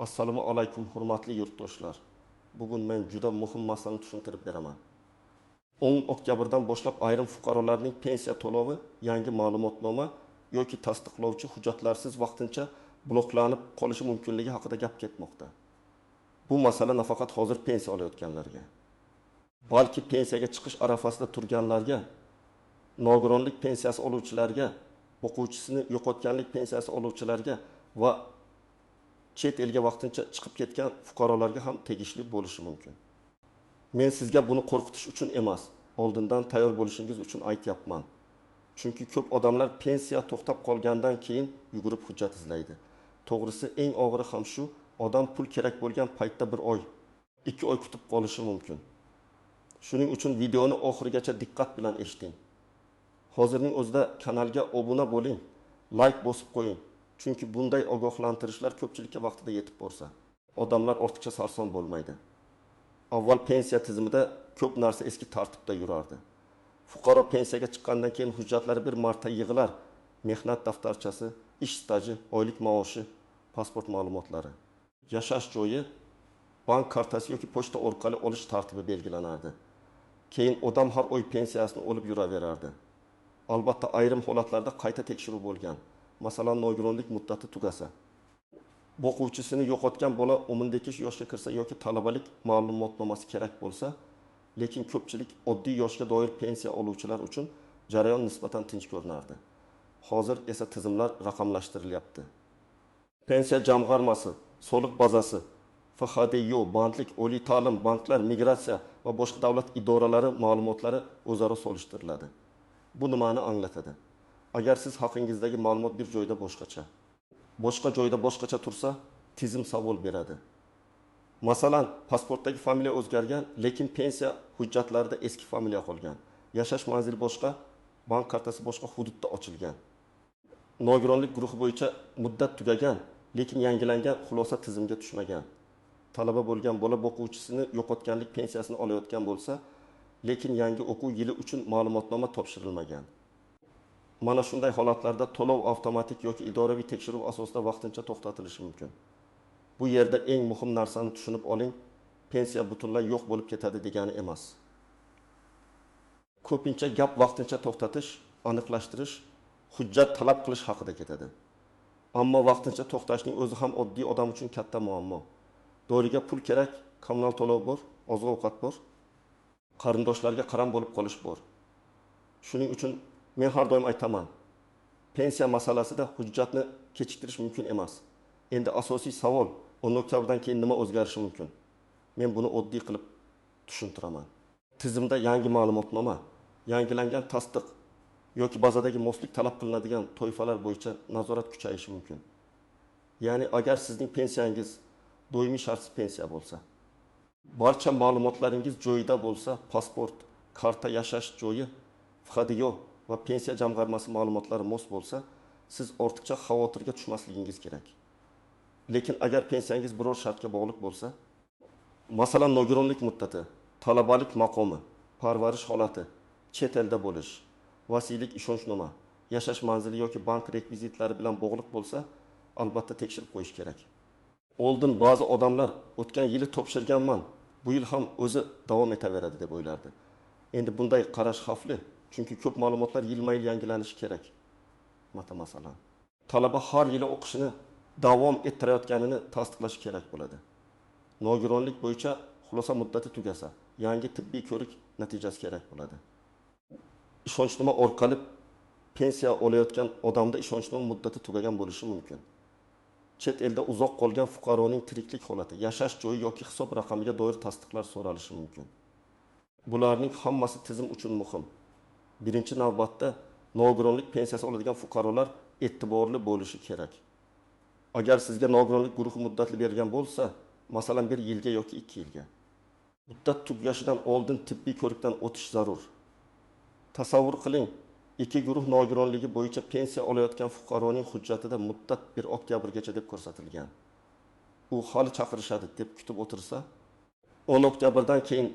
Assalomu alaykum, hurmatli yurtdoshlar. Bugun men juda muhim masalani tushuntirib beraman. 10 oktyabrdan boshlab ayrim fuqarolarning pensiya to'lovi yangi ma'lumotnoma yoki tasdiqlovchi hujjatlarsiz vaqtincha bloklanib qolishi mumkinligi haqida gap ketmoqda. Bu masala nafaqat hozir pensiya olayotganlarga, balki pensiyaga chiqish arafasida turganlarga, nogironlik pensiyasi oluvchilarga, o'quvchisini yo'qotganlik pensiyasi oluvchilarga va chet elga vaqtincha chiqib ketgan fuqarolarga ham tegishli bo'lishi mumkin. Men sizga buni qo'rqitish uchun emas, oldindan tayyor bo'lishingiz uchun aytyapman. Chunki ko'p odamlar pensiya to'xtab qolgandan keyin yugurib hujjat izlaydi. To'g'risi, eng og'iri ham shu, odam pul kerak bo'lgan paytda 1 oy, 2 oy kutib qolishi mumkin. Shuning uchun videoni oxirigacha diqqat bilan eshiting. Hozirning o'zida kanalga obuna bo'ling, like bosib qo'ying. Chunki bunday ogohlantirishlar ko'pchilikka vaqtida yetib borsa, odamlar ortiqcha sarson bo'lmaydi. Avval pensiya tizimida ko'p narsa eski tartibda yurardi. Fuqaro pensiyaga chiqqandan keyin hujjatlari bir marta yig'ilar: mehnat daftarchasi, ish staji, oylik maoshi, pasport ma'lumotlari, yashash joyi, bank kartasi yoki pochta orqali olish tartibi belgilanardi. Keyin odam har oy pensiyasini olib yuraverardi. Albatta ayrim holatlarda qayta tekshiruv bo'lgan. Masalan, nogironlik muddati tugasa, boquvchisini yo'qotgan bola 18 yoshga kirsa yoki talabalik ma'lumotnomasi kerak bo'lsa, lekin ko'pchilik oddiy yoshga doir pensiya oluvchilar uchun jarayon nisbatan tinch ko'rinardi. Hozir esa tizimlar raqamlashtirilyapti. Pensiya jamg'armasi, soliq bazasi, FHDYO, bandlik, oliy ta'lim, banklar, migratsiya va boshqa davlat idoralari ma'lumotlari o'zaro solishtiriladi. Bu nimani anglatadi? Agar siz haqingizdagi ma'lumot bir joyda boshqacha, boshqa joyda boshqacha tursa, tizim savol beradi. Masalan, pasportdagi familiya o'zgargan, lekin pensiya hujjatlarida eski familiya qolgan. Yashash manzili boshqa, bank kartasi boshqa hududda ochilgan. Nogironlik guruhi bo'yicha muddat tugagan, lekin yangilangan xulosa tizimga tushmagan. Talaba bo'lgan bola boquvchisini yo'qotganlik pensiyasini olayotgan bo'lsa, lekin yangi o'quv yili uchun ma'lumotnoma topshirilmagan. Mana shunday holatlarda to'lov avtomatik yoki idoraviy tekshiruv asosida vaqtincha to'xtatilishi mumkin. Bu yerda eng muhim narsani tushunib oling, pensiya butunlay yo'q bo'lib ketadi degani emas. Ko'pincha gap vaqtincha to'xtatish, aniqlashtirish, hujjat talab qilish haqida ketadi. Ammo vaqtincha to'xtashning o'zi ham oddiy odam uchun katta muammo. Doriga pul kerak, kommunal to'lov bor, oziq-ovqat bor, qarindoshlarga qaram bo'lib qolish bor. Shuning uchun men har doim aytaman, pensiya masalasida hujjatni kechiktirish mumkin emas. Endi asosiy savol, 10 oktyabrdan keyin nima o'zgarishi mumkin? Men buni oddiy qilib tushuntiraman. Tizimda yangi ma'lumotnoma, yangilangan tasdiq yoki bazadagi moslik talab qilinadigan toifalar bo'yicha nazorat kuchayishi mumkin. Ya'ni agar sizning pensiyangiz doimiy shartsiz pensiya bo'lsa, barcha ma'lumotlaringiz joyida bo'lsa, pasport, karta, yashash joyi, FHDYO va pensiya jamg'armasi ma'lumotlari mos bo'lsa, siz ortiqcha xavotirga tushmasligingiz kerak. Lekin agar pensiyangiz biror shartga bog'liq bo'lsa, masalan, nogironlik muddati, talabalik maqomi, parvarish holati, chet elda bo'lish, vasiylik ishonchnoma, yashash manzili yoki bank rekvizitlari bilan bog'liq bo'lsa, albatta tekshirib qo'yish kerak. Oldin ba'zi odamlar o'tgan yili topshirganman, bu yil ham o'zi davom etaveradi deb o'ylardi. Endi bunday qarash xavfli, chunki ko'p ma'lumotlar yilma-yil yangilanishi kerak. Masalan, talaba har yili o'qishini davom ettirayotganini tasdiqlash kerak bo'ladi. Nogironlik bo'yicha xulosa muddati tugasa, yangi tibbiy ko'rik natijasi kerak bo'ladi. Ishonchnoma orqali pensiya olayotgan odamda ishonchnoma muddati tugagan bo'lishi mumkin. Chet elda uzoq qolgan fuqaroning tiriklik holati, yashash joyi yoki hisob raqamiga doir tasdiqlar so'ralishi mumkin. Bularning hammasi tizim uchun muhim. Birinchi navbatda nogironlik pensiyasi oladigan fuqarolar e'tiborli bo'lishi kerak. Agar sizga nogironlik guruhi muddatli berilgan bo'lsa, masalan 1 yilga yoki 2 yilga, muddat tugashidan oldin tibbiy ko'rikdan o'tish zarur. Tasavvur qiling, 2 guruh nogironligi bo'yicha pensiya olayotgan fuqaroning hujjatida muddat 1 oktyabrgacha deb ko'rsatilgan. U hali chaqirishadi deb kutib o'tirsa, 10 oktyabrdan keyin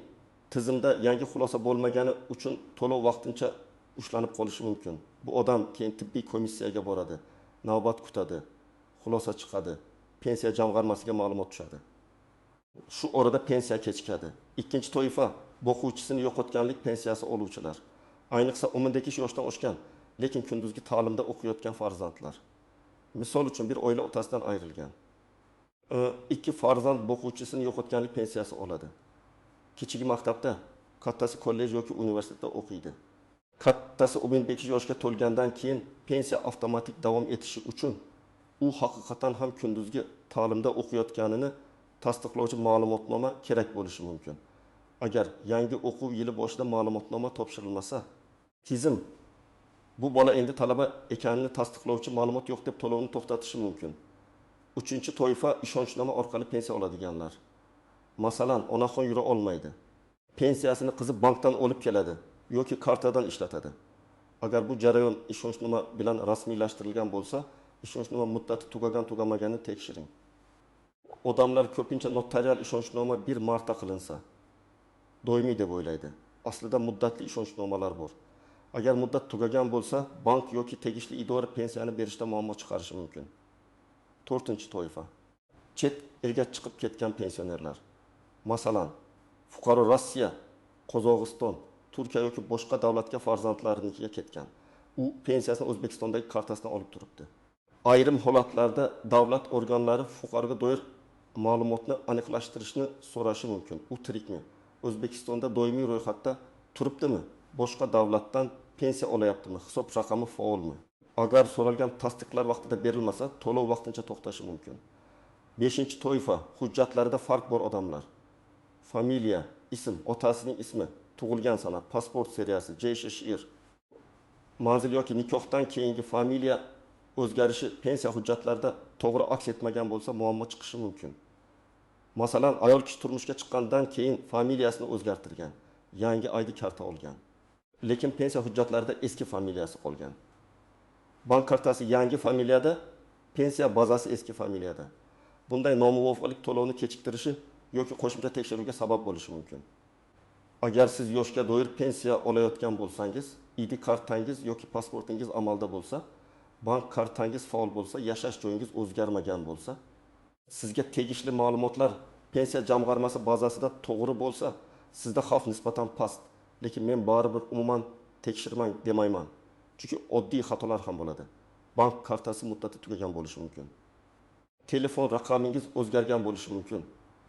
tizimda yangi xulosa bo'lmagani uchun to'lov vaqtincha ushlanib qolishi mumkin. Bu odam keyin tibbiy komissiyaga boradi, navbat kutadi, xulosa chiqadi. Pensiya jamg'armasiga ma'lumot tushadi. Shu orada pensiya kechikadi. Ikkinchi toifa boquvchisini yo'qotganlik pensiyasi oluvchilar. Ayniqsa 18 yoshdan oshgan, lekin kunduzgi ta'limda o'qiyotgan farzandlar. Misol uchun, bir oila otasidan ayrilgan. Ikki farzand boquvchisini yo'qotganlik pensiyasi oladi. Kichigi maktabda, kattasi kollej yoki universitetda o'qiydi. Kattasi 15 yoshga to'lgandan keyin pensiya avtomatik davom etishi uchun u haqiqatan ham kunduzgi ta'limda o'qiyotganini tasdiqlovchi ma'lumotnoma kerak bo'lishi mumkin. Agar yangi o'quv yili boshida ma'lumotnoma topshirilmasa, tizim bu bola endi talaba ekanini tasdiqlovchi ma'lumot yo'q deb to'lovni to'xtatishi mumkin. Uchinchi toifa ishonchnoma orqali pensiya oladiganlar. Masalan, onaxon yura olmaydi. Pensiyasini qizi bankdan olib keladi yoki kartadan ishlatadi. Agar bu jarayon ishonchnoma bilan rasmiylashtirilgan bo'lsa, ishonchnoma muddati tugagan-tugamaganini tekshiring. Odamlar ko'pincha notarial ishonchnoma bir marta qilinsa doimiy deb o'ylaydi. Aslida muddatli ishonchnomalar bor. Agar muddat tugagan bo'lsa, bank yoki tegishli idora pensiyani berishda muammo chiqarishi mumkin. To'rtinchi toifa chet elga chiqib ketgan pensionerlar. Masalan, fuqaro Rossiya, Qozog'iston, Turkiya yoki boshqa davlatga farzandlarinikiga ketgan. U pensiyasini O'zbekistondagi kartasidan olib turibdi. Ayrim holatlarda davlat organlari fuqaroga doir ma'lumotni aniqlashtirishni so'rashi mumkin. U tirikmi? O'zbekistonda doimiy ro'yxatda turibdimi? Boshqa davlatdan pensiya olayaptimi? Hisob raqami faolmi? Agar so'ralgan tasdiqlar vaqtida berilmasa, to'lov vaqtincha to'xtashi mumkin. Beshinchi toifa hujjatlarida farq bor odamlar. Familiya, ism, otasining ismi, tug'ilgan sana, pasport seriyasi, JSHR, manzil yoki nikohdan keyingi familiya o'zgarishi pensiya hujjatlarida to'g'ri aks etmagan bo'lsa, muammo chiqishi mumkin. Masalan, ayol kishi turmushga chiqqandan keyin familiyasini o'zgartirgan, yangi ID karta olgan. Lekin pensiya hujjatlarida eski familiyasi qolgan. Bank kartasi yangi familiyada, pensiya bazasi eski familiyada. Bunday nomuvofiqlik to'lovni kechiktirishi yoki qo'shimcha tekshiruvga sabab bo'lishi mumkin. Agar siz yoshga doir pensiya olayotgan bo'lsangiz, ID kartangiz yoki pasportingiz amalda bo'lsa, bank kartangiz faol bo'lsa, yashash joyingiz o'zgarmagan bo'lsa, sizga tegishli ma'lumotlar pensiya jamg'armasi bazasida to'g'ri bo'lsa, sizda xavf nisbatan past. Lekin men baribir umuman tekshirmang demayman. Chunki oddiy xatolar ham bo'ladi. Bank kartasi muddati tugagan bo'lishi mumkin. Telefon raqamingiz o'zgargan bo'lishi mumkin.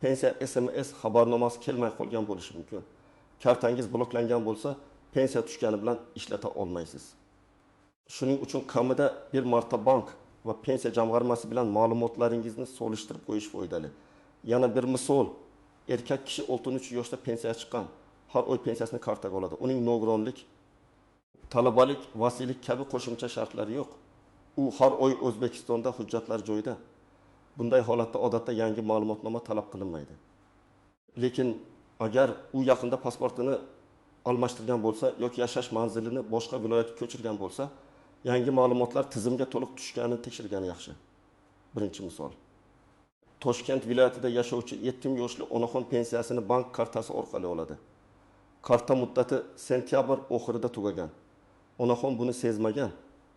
Pensiya SMS xabarnomasi kelmay qolgan bo'lishi mumkin. Kartangiz bloklangan bo'lsa, pensiya tushgani bilan ishlata olmaysiz. Shuning uchun kamida bir marta bank va pensiya jamg'armasi bilan ma'lumotlaringizni solishtirib qo'yish foydali. Yana bir misol, erkak kishi 63 yoshda pensiyaga chiqqan, har oy pensiyasini kartaga oladi. Uning nogironlik, talabalik, vasiylik kabi qo'shimcha shartlari yo'q. U har oy O'zbekistonda, hujjatlar joyida. Bunday holatda odatda yangi ma'lumotnoma talab qilinmaydi. Lekin agar u yaqinda pasportini almashtirgan bo'lsa yoki yashash manzilini boshqa viloyatga ko'chirgan bo'lsa, yangi ma'lumotlar tizimga to'liq tushganini tekshirgani yaxshi. Birinchi misol. Toshkent viloyatida yashovchi 7 yoshli onaxon pensiyasini bank kartasi orqali oladi. Karta muddati sentyabr oxirida tugagan. Onaxon buni sezmagan,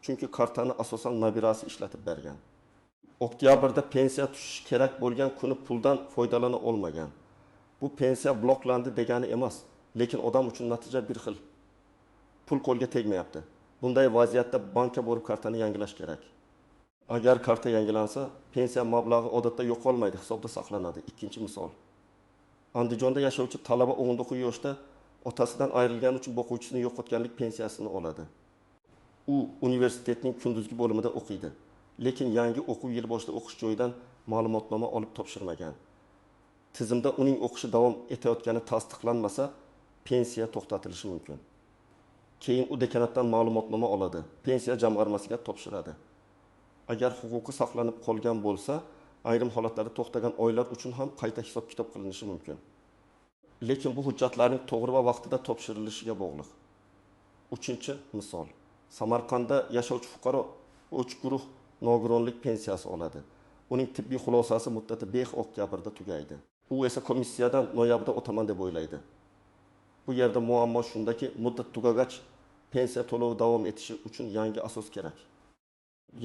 chunki kartani asosan nabirasi ishlatib bergan. Oktyabrda pensiya tushishi kerak bo'lgan kuni puldan foydalana olmagan. Bu pensiya bloklandi degani emas, lekin odam uchun natija bir xil. Pul qo'lga tegmayapti. Bunday vaziyatda bankka borib kartani yangilash kerak. Agar karta yangilansa, pensiya mablag'i odatda yo'qolmaydi, hisobda saqlanadi. Ikkinchi misol. Andijonda yashovchi talaba 19 yoshda otasidan ayrilgani uchun boquvchisini yo'qotganlik pensiyasini oladi. U universitetning kunduzgi bo'limida o'qiydi, lekin yangi o'quv yili boshida o'qish joyidan ma'lumotnoma olib topshirmagan. Tizimda uning o'qishi davom etayotgani tasdiqlanmasa, pensiya to'xtatilishi mumkin. Keyin u dekanatdan ma'lumotnoma oladi, pensiya jamg'armasiga topshiradi. Agar huquqi saqlanib qolgan bo'lsa, ayrim holatlarda to'xtagan oylar uchun ham qayta hisob-kitob qilinishi mumkin. Lekin bu hujjatlarning to'g'ri va vaqtida topshirilishiga bog'liq. Uchinchi misol. Samarqandda yashovchi fuqaro 3 guruh nogironlik pensiyasi oladi. Uning tibbiy xulosasi muddati 5 oktyabrda tugaydi. U esa komissiyadan noyabrda o'taman deb o'ylaydi. Bu yerda muammo shundaki, muddat tugagach pensiya to'lovi davom etishi uchun yangi asos kerak.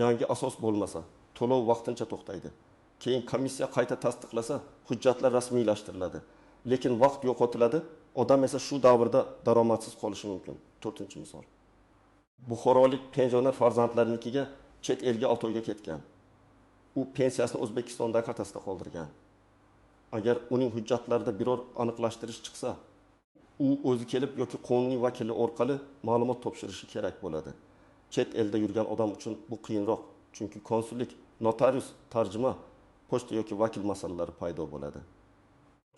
Yangi asos bo'lmasa, to'lov vaqtincha to'xtaydi. Keyin komissiya qayta tasdiqlasa, hujjatlar rasmiylashtiriladi. Lekin vaqt yo'qotiladi, odam esa shu davrda daromadsiz qolishi mumkin. To'rtinchi misol. Buxorolik pensioner farzandlarinikiga chet elga 6 oyga ketgan. U pensiyasini O'zbekistondagi kartasida qoldirgan. Agar uning hujjatlarida biror aniqlashtirish chiqsa, u o'zi kelib yoki qonuniy vakili orqali ma'lumot topshirishi kerak bo'ladi. Chet elda yurgan odam uchun bu qiyinroq, chunki konsullik, notarius, tarjima, pochta yoki vakil masalalari paydo bo'ladi.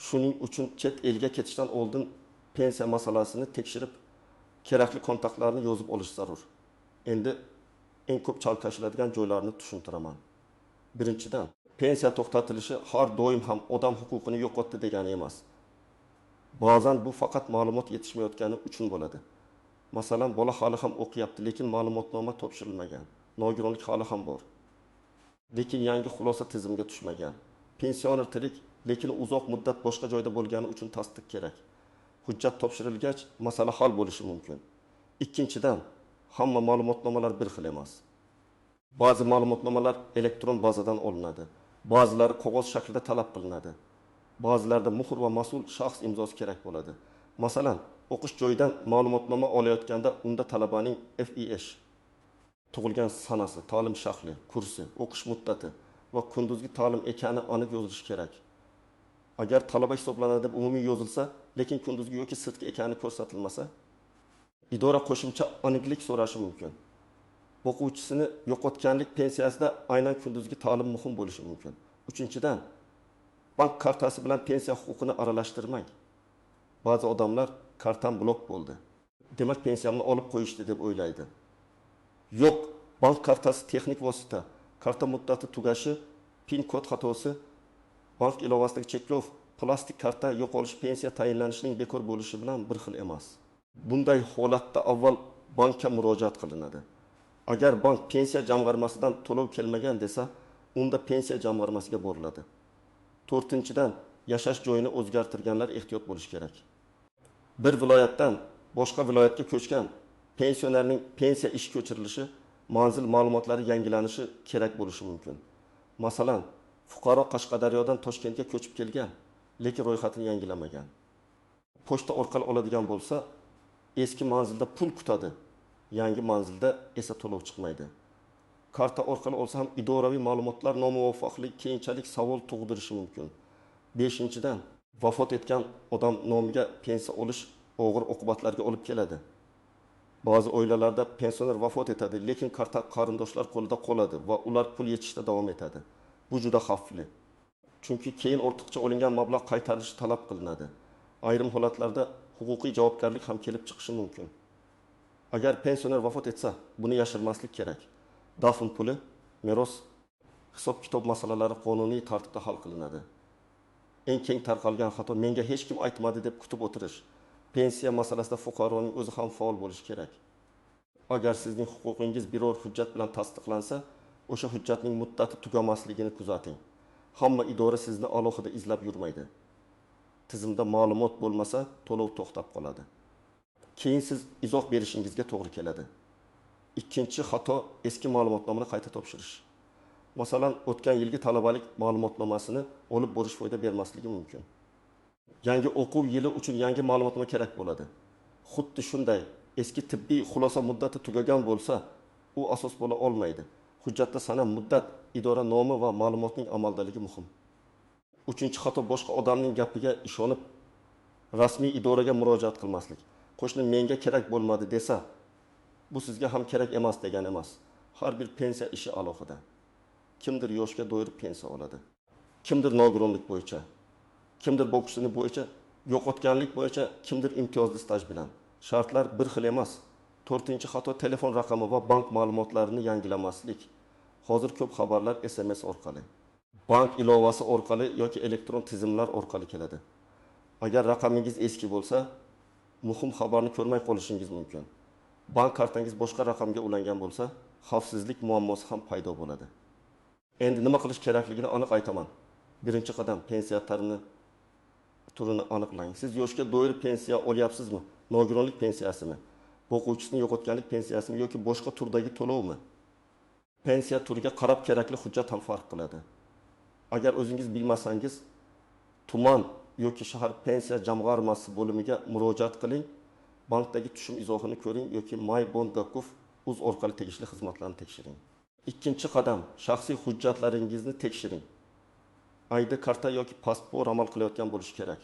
Shuning uchun chet elga ketishdan oldin pensiya masalasini tekshirib, kerakli kontaktlarni yozib olish zarur. Endi eng ko'p chalkashiladigan joylarni tushuntiraman. Birinchidan, pensiya to'xtatilishi har doim ham odam huquqini yo'qotdi degani emas. Ba'zan bu faqat ma'lumot yetishmayotgani uchun bo'ladi. Masalan, bola hali ham o'qiyapti, lekin ma'lumotnoma topshirilmagan. Nogironlik hali ham bor. Lekin yangi xulosa tizimga tushmagan. Pensioner tirik, lekin uzoq muddat boshqa joyda bo'lgani uchun tasdiq kerak. Hujjat topshirilgach, masala hal bo'lishi mumkin. Ikkinchidan, hamma ma'lumotnomalar bir xil emas. Ba'zi ma'lumotnomalar elektron bazadan olinadi. Ba'zilari qog'oz shaklida talab qilinadi. Ba'zilarda muhr va mas'ul shaxs imzosi kerak bo'ladi. Masalan, o'qish joyidan ma'lumotnoma olayotganda unda talabaning FIH, tug'ilgan sanasi, ta'lim shakli, kursi, o'qish muddati va kunduzgi ta'lim ekani aniq yozilishi kerak. Agar talaba hisoblanadi deb umumiy yozilsa, lekin kunduzgi yoki sirtqi ekani ko'rsatilmasa, idora qo'shimcha aniqlik so'rashi mumkin. O'quvchisini yo'qotganlik pensiyasida aynan kunduzgi ta'lim muhim bo'lishi mumkin. Uchinchidan, bank kartasi bilan pensiya huquqini aralashtirmang. Ba'zi odamlar kartam blok bo'ldi, demak pensiyamni olib qo'yishdi deb o'ylaydi. Yo'q, bank kartasi texnik vosita. Karta muddati tugashi, PIN kod xatosi, bank ilovasidagi cheklov, plastik karta yo'qolishi pensiya tayinlanishining bekor bo'lishi bilan bir xil emas. Bunday holatda avval bankka murojaat qilinadi. Agar bank pensiya jamg'armasidan to'lov kelmagan desa, unda pensiya jamg'armasiga boriladi. To'rtinchidan, yashash joyini o'zgartirganlar ehtiyot bo'lishi kerak. Bir viloyatdan boshqa viloyatga ko'chgan pensionerning pensiya ishi ko'chirilishi, manzil ma'lumotlari yangilanishi kerak bo'lishi mumkin. Masalan, fuqaro Qashqadaryodan Toshkentga ko'chib kelgan, lekin ro'yxatini yangilamagan. Pochta orqali oladigan bo'lsa, eski manzilda pul kutadi, yangi manzilda esa to'lov chiqmaydi. Karta orqali olsa ham idoraviy ma'lumotlar nomuvofiqlik keyinchalik savol tug'dirishi mumkin. Beshinchidan, vafot etgan odam nomiga pensiya olish og'ir oqibatlarga olib keladi. Ba'zi oilalarda pensioner vafot etadi, lekin karta qarindoshlar qo'lida qoladi va ular pul yechishda davom etadi. Bu juda xavfli. Chunki keyin ortiqcha olingan mablag' qaytarilishi talab qilinadi. Ayrim holatlarda huquqiy javobgarlik ham kelib chiqishi mumkin. Agar pensioner vafot etsa, buni yashirmaslik kerak. Dafn puli, meros, hisob-kitob masalalari qonuniy tartibda hal qilinadi. Eng keng tarqalgan xato menga hech kim aytmadi deb kutib o'tirish. Pensiya masalasida fuqaroning o'zi ham faol bo'lishi kerak. Agar sizning huquqingiz biror hujjat bilan tasdiqlansa, o'sha hujjatning muddati tugamasligini kuzating. Hamma idora sizni alohida izlab yurmaydi. Tizimda ma'lumot bo'lmasa, to'lov to'xtab qoladi. Keyin siz izoh berishingizga to'g'ri keladi. Ikkinchi xato eski ma'lumotnomani qayta topshirish. Masalan, o'tgan yilgi talabalik ma'lumotnomasini olib borish foyda bermasligi mumkin. Yangi o'quv yili uchun yangi ma'lumotnoma kerak bo'ladi. Xuddi shunday, eski tibbiy xulosa muddati tugagan bo'lsa, u asos bo'la olmaydi. Hujjatda sana, muddat, idora nomi va ma'lumotning amaldaligi muhim. Uchinchi xato boshqa odamning gapiga ishonib, rasmiy idoraga murojaat qilmaslik. Qo'shni menga kerak bo'lmadi desa, bu sizga ham kerak emas degani emas. Har bir pensiya ishi alohida. Kimdir yoshga doir pensiya oladi. Kimdir nogironlik bo'yicha, kimdir boqishini bo'yicha, yo'qotganlik bo'yicha, kimdir imtiyozli staj bilan. Shartlar bir xil emas. To'rtinchi xato telefon raqami va bank ma'lumotlarini yangilamaslik. Hozir ko'p xabarlar SMS orqali, bank ilovasi orqali yoki elektron tizimlar orqali keladi. Agar raqamingiz eski bo'lsa, muhim xabarni ko'rmay qolishingiz mumkin. Bank kartangiz boshqa raqamga ulangan bo'lsa, xavfsizlik muammosi ham paydo bo'ladi. Endi nima qilish kerakligini aniq aytaman. Birinchi qadam pensiya turini aniqlang. Siz yoshga doir pensiya olyapsizmi? Nogironlik pensiyasimi? Boquvchisini yo'qotganlik pensiyasimi yoki boshqa turdagi to'lovmi? Pensiya turiga qarab kerakli hujjat ham farq qiladi. Agar o'zingiz bilmasangiz, tuman yoki shahar pensiya jamg'armasi bo'limiga murojaat qiling, bankdagi tushum izohini ko'ring yoki my.bond.gov.uz orqali tegishli xizmatlarni tekshiring. Ikkinchi qadam, shaxsiy hujjatlaringizni tekshiring. ID karta yoki pasport amal qilayotgan bo'lishi kerak.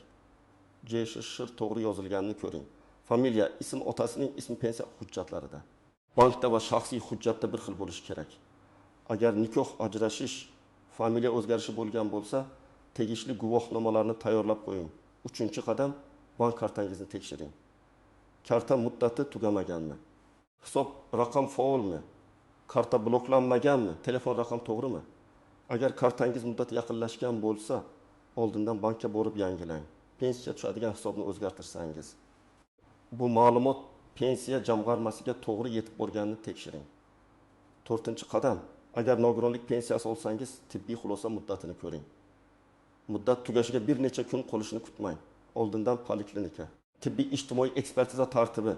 JSH to'g'ri yozilganini ko'ring. Familiya, ism, otasining ismi pensiya hujjatlarida. Bankda va shaxsiy hujjatda bir xil bo'lishi kerak. Agar nikoh, ajrashish, familiya o'zgarishi bo'lgan bo'lsa, tegishli guvohnomalarni tayyorlab qo'ying. Uchinchi qadam, bank kartangizni tekshiring. Karta muddati tugamaganmi? Hisob raqam faolmi? Karta bloklanmaganmi? Telefon raqam to'g'rimi? Agar kartangiz muddati yaqinlashgan bo'lsa, oldindan bankka borib yangilang. Pensiya tushadigan hisobni o'zgartirsangiz, bu ma'lumot pensiya jamg'armasiga to'g'ri yetib borganini tekshiring. To'rtinchi qadam, agar nogironlik pensiyasi olsangiz, tibbiy xulosa muddatini ko'ring. Muddat tugashiga bir necha kun qolishini kutmang. Oldindan poliklinika, tibbiy ijtimoiy ekspertiza tartibi,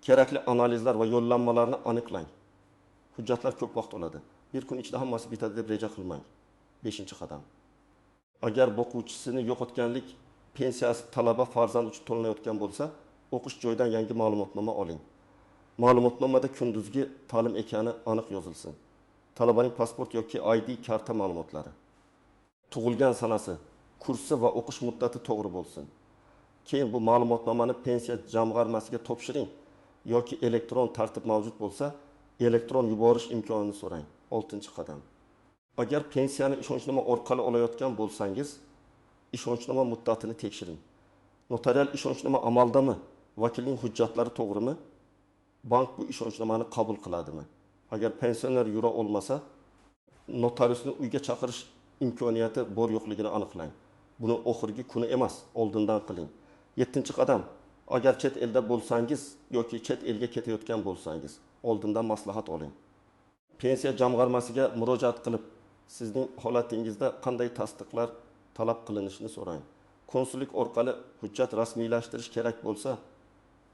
kerakli analizlar va yo'llanmalarni aniqlang. Hujjatlar ko'p vaqt oladi. Bir kun ichida hammasi bitadi deb reja qilmang. Beshinchi qadam. Agar boquvchisini yo'qotganlik pensiyasi talaba farzand uchun to'lanayotgan bo'lsa, o'qish joyidan yangi ma'lumotnoma oling. Ma'lumotnomada kunduzgi ta'lim ekani aniq yozilsin. Talabaning pasport yoki ID karta ma'lumotlari, tug'ilgan sanasi, kursi va o'qish muddati to'g'ri bo'lsin. Keyin bu ma'lumotnomani pensiya jamg'armasiga topshiring yoki elektron tartib mavjud bo'lsa, elektron yuborish imkonini so'rang. Oltinchi qadam. Agar pensiyani ishonchnoma orqali olayotgan bo'lsangiz, ishonchnoma muddatini tekshiring. Notarial ishonchnoma amaldami? Vakilning hujjatlari to'g'rimi? Bank bu ishonchnomani qabul qiladimi? Agar pensioner yura olmasa, notariusni uyga chaqirish imkoniyati bor yo'qligini aniqlang. Buni oxirgi kuni emas, oldindan qiling. Yettinchi qadam. Agar chet elda bo'lsangiz yoki chet elga ketayotgan bo'lsangiz, oldindan maslahat oling. Pensiya jamg'armasiga murojaat qilib, sizning holatingizda qanday tasdiqlar talab qilinishini so'rang. Konsullik orqali hujjat rasmiylashtirish kerak bo'lsa,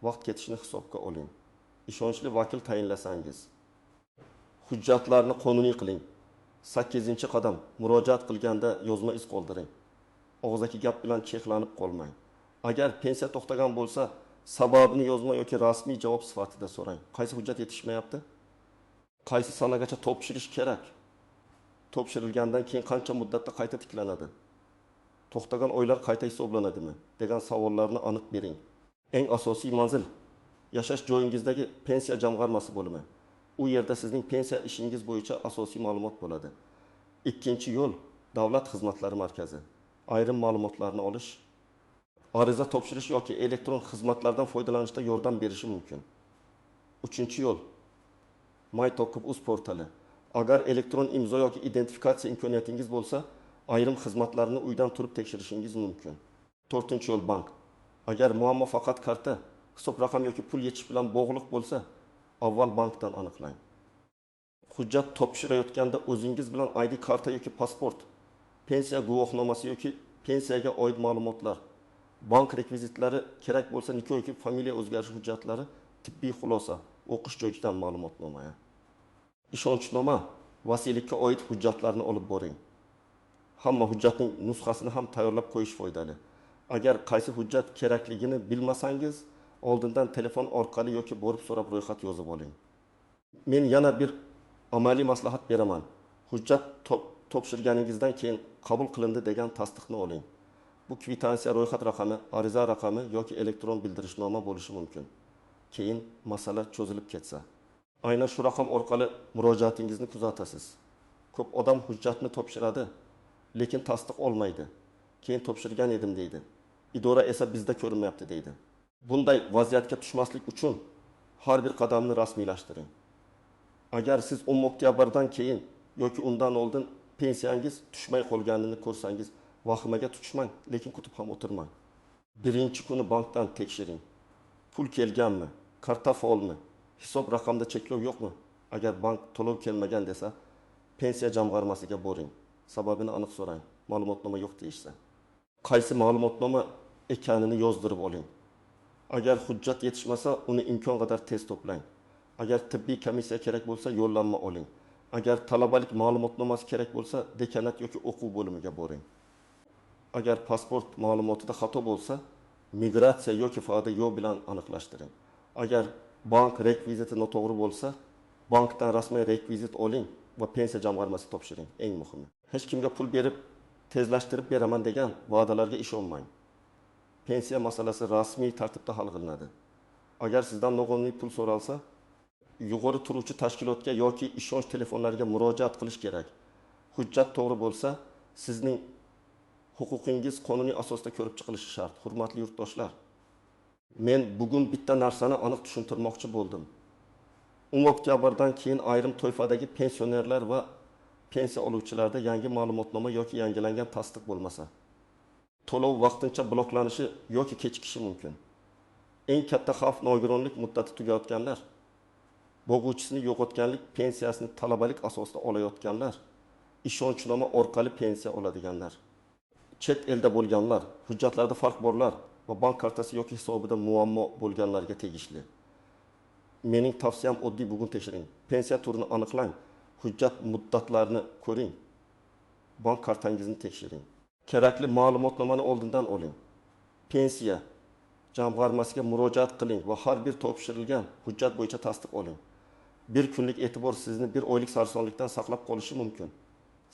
vaqt ketishini hisobga oling. Ishonchli vakil tayinlasangiz, hujjatlarni qonuniy qiling. 8-qadam. Murojaat qilganda yozma iz qoldiring. Og'zaki gap bilan cheklanib qolmang. Agar pensiya to'xtagan bo'lsa, sababini yozma yoki rasmiy javob sifatida so'rang. Qaysi hujjat yetishmayapti? Qaysi sanagacha topshirish kerak? Topshirilgandan keyin qancha muddatda qayta tiklanadi? To'xtagan oylar qayta hisoblanadimi? Degan savollarni aniq bering. Eng asosiy manzil yashash joyingizdagi pensiya jamg'armasi bo'limi. U yerda sizning pensiya ishingiz bo'yicha asosiy ma'lumot bo'ladi. Ikkinchi yo'l davlat xizmatlari markazi. Ayrim ma'lumotlarni olish, ariza topshirish yoki elektron xizmatlardan foydalanishda yordam berishi mumkin. Uchinchi yo'l my.uz portali. Agar elektron imzo yoki identifikatsiya imkoniyatingiz bo'lsa, ayrim xizmatlarni uydan turib tekshirishingiz mumkin. To'rtinchi yo'l bank. Agar muammo faqat karta, hisob raqam yoki pul yechish bilan bog'liq bo'lsa, avval bankdan aniqlang. Hujjat topshirayotganda o'zingiz bilan ID karta yoki pasport, pensiya guvohnomasi yoki pensiyaga oid ma'lumotlar, bank rekvizitlari, kerak bo'lsa nikoh yoki familiya o'zgarishi hujjatlari, tibbiy xulosa, o'qish joyidan ma'lumotnoma, ishonchnoma, vasiylikka oid hujjatlarni olib boring. Hamma hujjatning nusxasini ham tayyorlab qo'yish foydali. Agar qaysi hujjat kerakligini bilmasangiz, oldindan telefon orqali yoki borib so'rab ro'yxat yozib oling. Men yana bir amaliy maslahat beraman. Hujjat topshirganingizdan keyin qabul qilindi degan tasdiqni oling. Bu kvitansiya, ro'yxat raqami, ariza raqami yoki elektron bildirishnoma bo'lishi mumkin. Keyin masala cho'zilib ketsa, aynan shu raqam orqali murojaatingizni kuzatasiz. Ko'p odam hujjatni topshiradi, lekin tasdiq olmaydi. Keyin topshirgan edim deydi. Idora esa bizda ko'rinmayapti deydi. Bunday vaziyatga tushmaslik uchun har bir qadamni rasmiylashtiring. Agar siz 10 oktyabrdan keyin yoki undan oldin pensiyangiz tushmay qolganini ko'rsangiz, vahimaga tushmang, lekin kutib ham o'tirmang. Birinchi kuni bankdan tekshiring. Pul kelganmi? Karta faolmi? Hisob raqamda cheklov yo'qmi? Agar bank to'lov kelmagan desa, pensiya jamg'armasiga boring. Sababini aniq so'rang. Ma'lumotnoma yo'q deyishsa, qaysi ma'lumotnoma ekanini yozdirib oling. Agar hujjat yetishmasa, uni imkon qadar tez to'plang. Agar tibbiy komissiya kerak bo'lsa, yo'llanma oling. Agar talabalik ma'lumotnomasi kerak bo'lsa, dekanat yoki o'quv bo'limiga boring. Agar pasport ma'lumotida xato bo'lsa, migratsiya yoki FADYO bilan aniqlashtiring. Agar bank rekviziti noto'g'ri bo'lsa, bankdan rasmiy rekvizit oling va pensiya jamg'armasiga topshiring. Eng muhimi, hech kimga pul berib tezlashtirib beraman degan va'dalarga ishonmang. Pensiya masalasi rasmiy tartibda hal qilinadi. Agar sizdan noqonuniy pul so'ralsa, yuqori turuvchi tashkilotga yoki ishonch telefonlariga murojaat qilish kerak. Hujjat to'g'ri bo'lsa, sizning huquqingiz qonuniy asosda ko'rib chiqilishi shart. Hurmatli yurtdoshlar, men bugun bitta narsani aniq tushuntirmoqchi bo'ldim. 10 oktyabrdan keyin ayrim toifadagi pensionerlar va pensiya oluvchilarda yangi ma'lumotnoma yoki yangilangan tasdiq bo'lmasa, to'lov vaqtincha bloklanishi yoki kechikishi mumkin. Eng katta xavf nogironlik muddati tugayotganlar, bo'g'uvchisini yo'qotganlik pensiyasini talabalik asosida olayotganlar, ishonchnoma orqali pensiya oladiganlar, chet elda bo'lganlar, hujjatlarda farq borlar va bank kartasi yoki hisobida muammo bo'lganlarga tegishli. Mening tavsiyam oddiy: bugun tekshiring. Pensiya turini aniqlang, hujjat muddatlarini ko'ring, bank kartangizni tekshiring. Kerakli ma'lumotnomani oldindan oling. Pensiya jamg'armasiga murojaat qiling va har bir topshirilgan hujjat bo'yicha tasdiq oling. Bir kunlik e'tibor sizni bir oylik sarsonlikdan saqlab qolishi mumkin.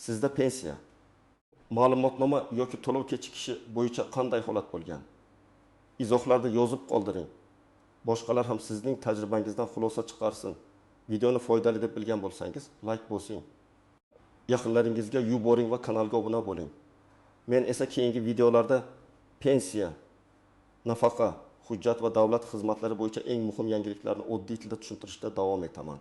Sizda pensiya, ma'lumotnoma yoki to'lov kechikishi bo'yicha qanday holat bo'lgan? Izohlarda yozib qoldiring. Boshqalar ham sizning tajribangizdan xulosa chiqarsin. Videoni foydali deb bilgan bo'lsangiz, like bosing. Yaqinlaringizga yuboring va kanalga obuna bo'ling. Men esa keyingi videolarda pensiya, nafaqa, hujjat va davlat xizmatlari bo'yicha eng muhim yangiliklarni oddiy tilda tushuntirishda davom etaman.